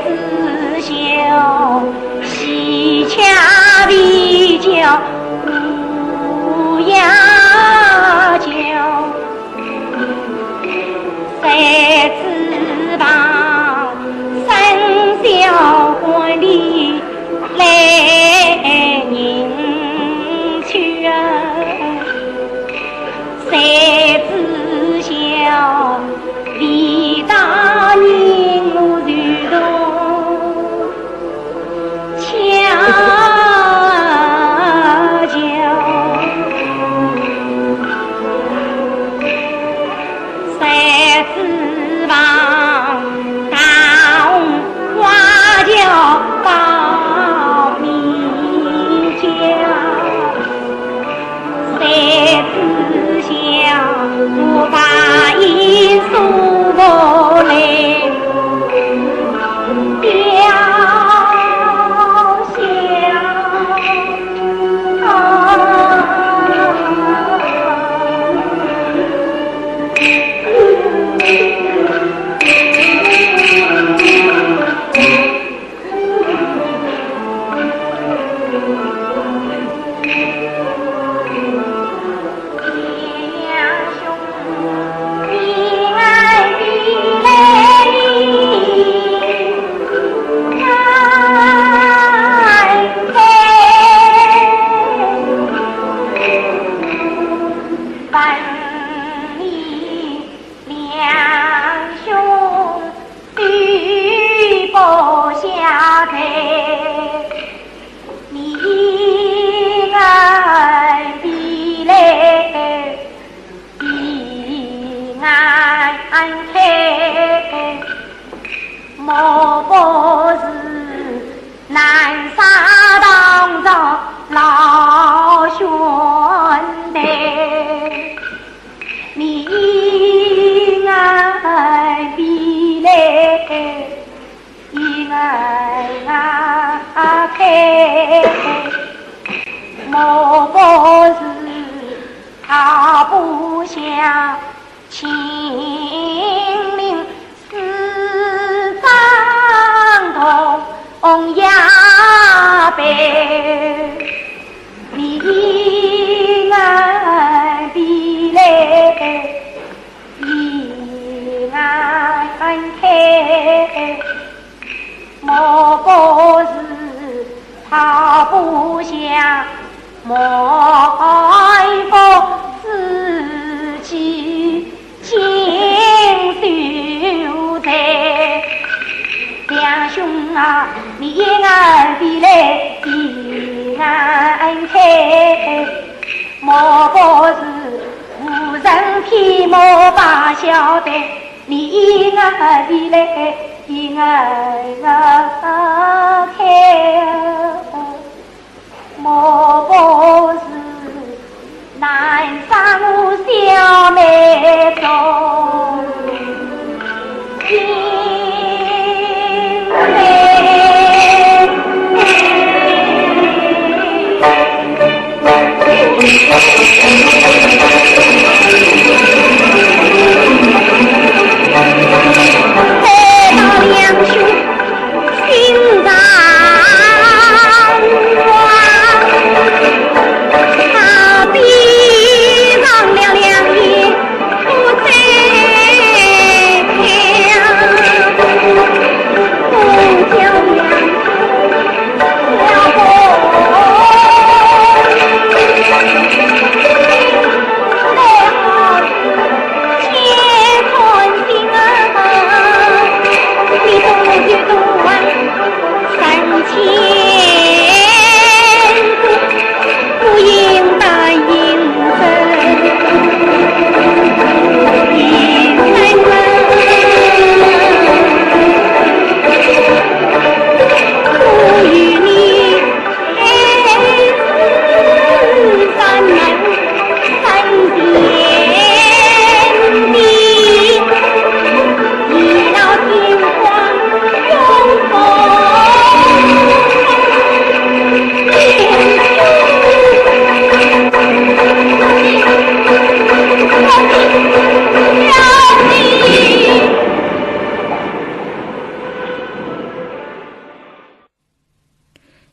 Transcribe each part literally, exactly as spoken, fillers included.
子孝，喜鹊啼叫，乌鸦叫。谁知旁生小官的来迎去啊？谁知晓李大人我就同 恰巧在此旁大红花轿到你家。 谁知晓我把伊送过来，吊孝。莫不是南沙当朝老兄弟。 你应该比来，应该开，莫不是他不想清明 四张同红雅杯，你应该比来，应该开，莫不是他不想 莫非自己经受罪。梁兄啊，你应该比来，应该开，莫不是无人替我把孝对，你应该比来，应该开。 莫不是南沙我小妹中心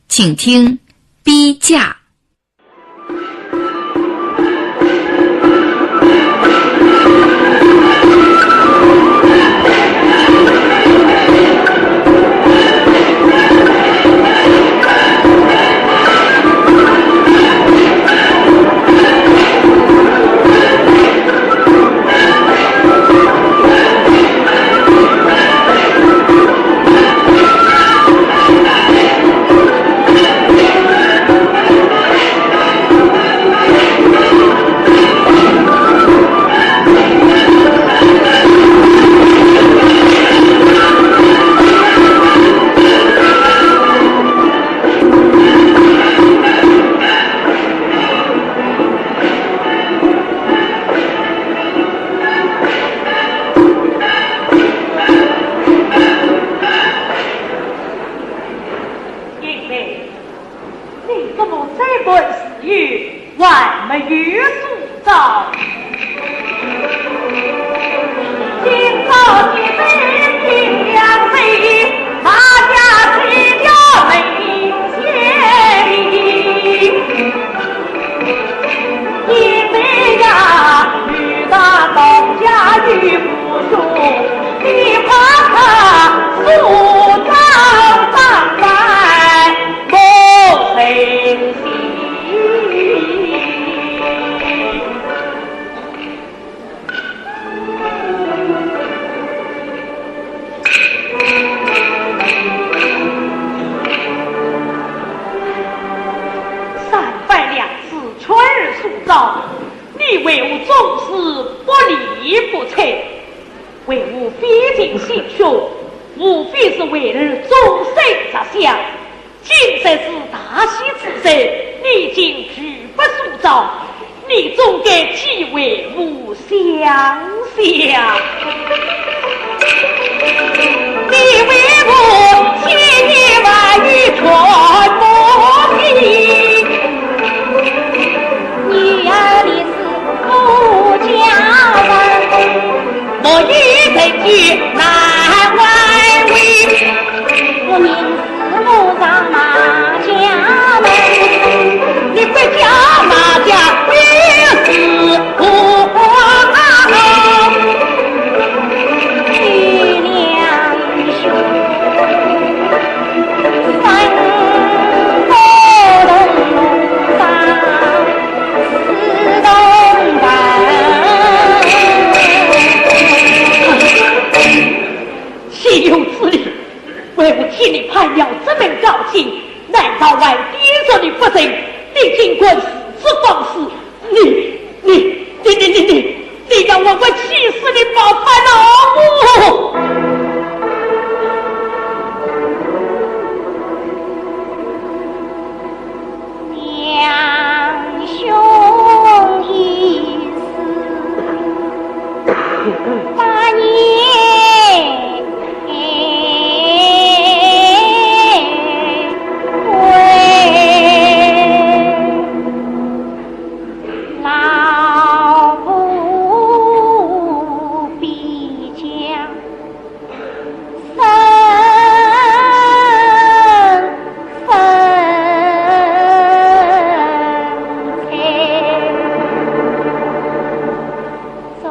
请听《逼嫁》。因为 你怎么这般时候还没有梳妆？今朝既然定了亲，那家谁叫媒人？因为呀，女大当嫁有不兄，你快快梳妆打扮， 莫生气。三番两次劝儿梳妆，你为何总是不理不睬？为父费尽心血，无非是为儿终身着想。 今日是大喜之日，你竟拒不梳妆，你总该替为父想想。你为父千言万语全不听，女儿的事不加问。 我一人去难挽回。我明知我上马家门，你不加马家，你是何方？岂有此理！为父替你攀了这门高亲，难道还抵着你不成？你竟敢如此放肆！你，你，你，你，你，你，你要为我气死你吧，潘老母！ 两兄弟死八年归，老夫必将 生生死做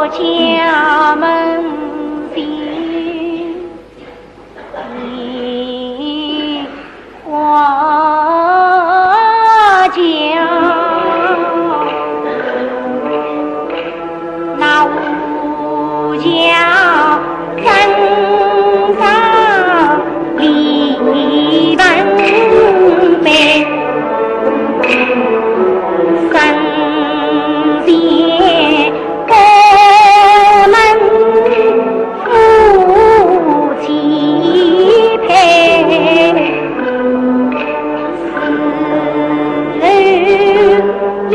家门前。 花轿，那花轿身上里半边，身边过门 夫妻配，四面弟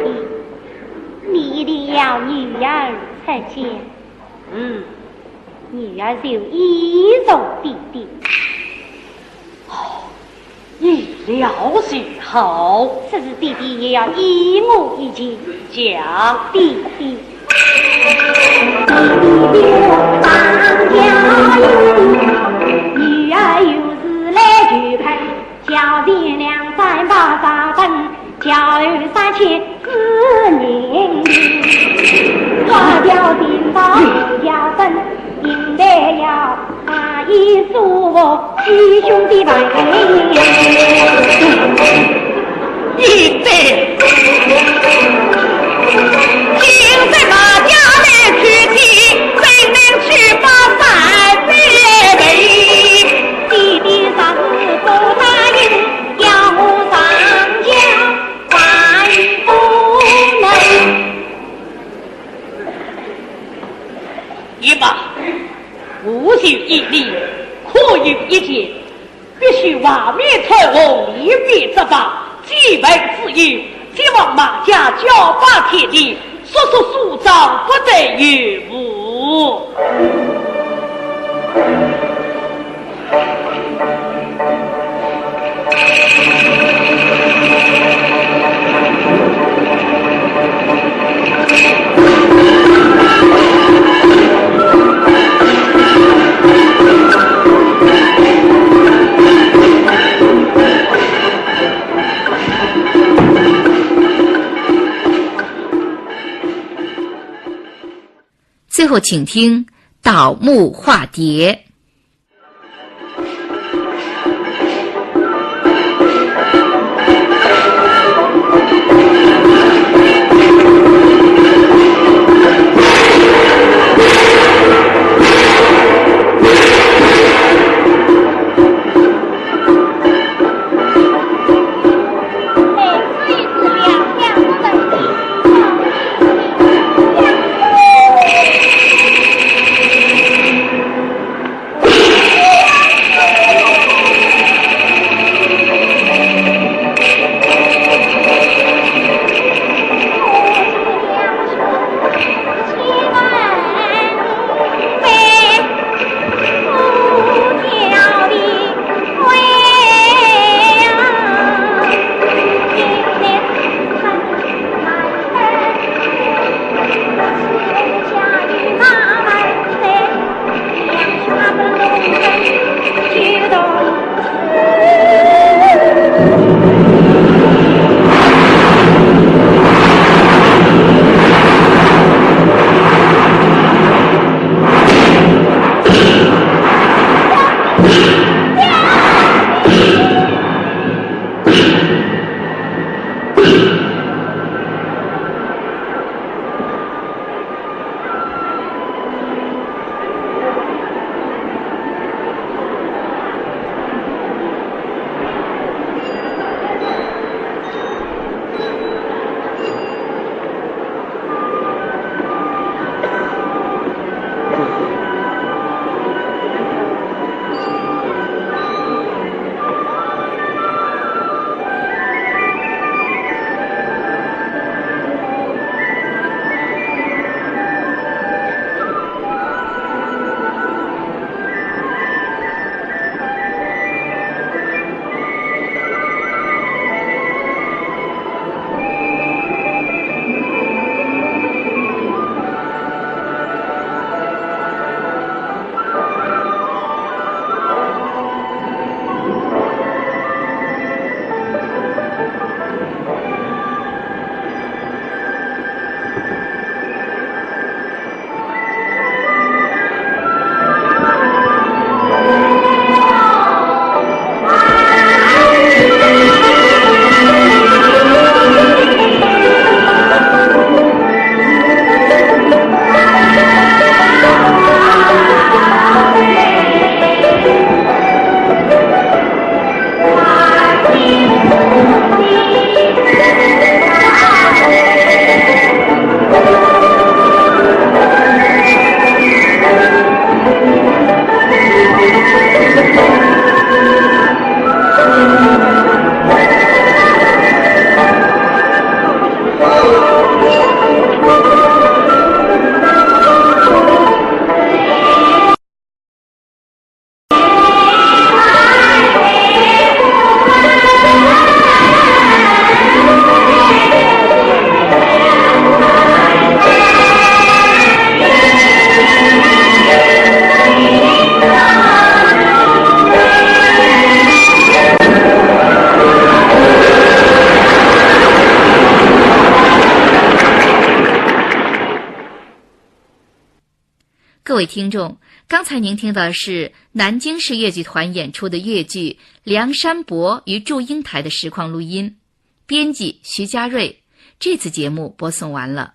弟，你一定要女儿出嫁，嗯，女儿就依从爹爹。哦，依了就好。此事爹爹也要依我意见。讲。爹爹。爹爹，我当家有女儿有事来求陪。 小姐两三把三本，交与三千四人。花轿进到花轿村，应该要把一束我弟兄的白。应该。现在把家来去的，谁能去把三杯杯？ 弟弟若是不答应，要我上吊还不能。也罢，无需一礼，可有一件，必须外面彩虹，里边结发，既备自由，接往马家交拜天地， 速速梳妆，不得延误。最后，请听倒幕化蝶。各位听众，刚才您听到的是南京市越剧团演出的越剧《梁山伯与祝英台》的实况录音，编辑徐佳瑞。这次节目播送完了。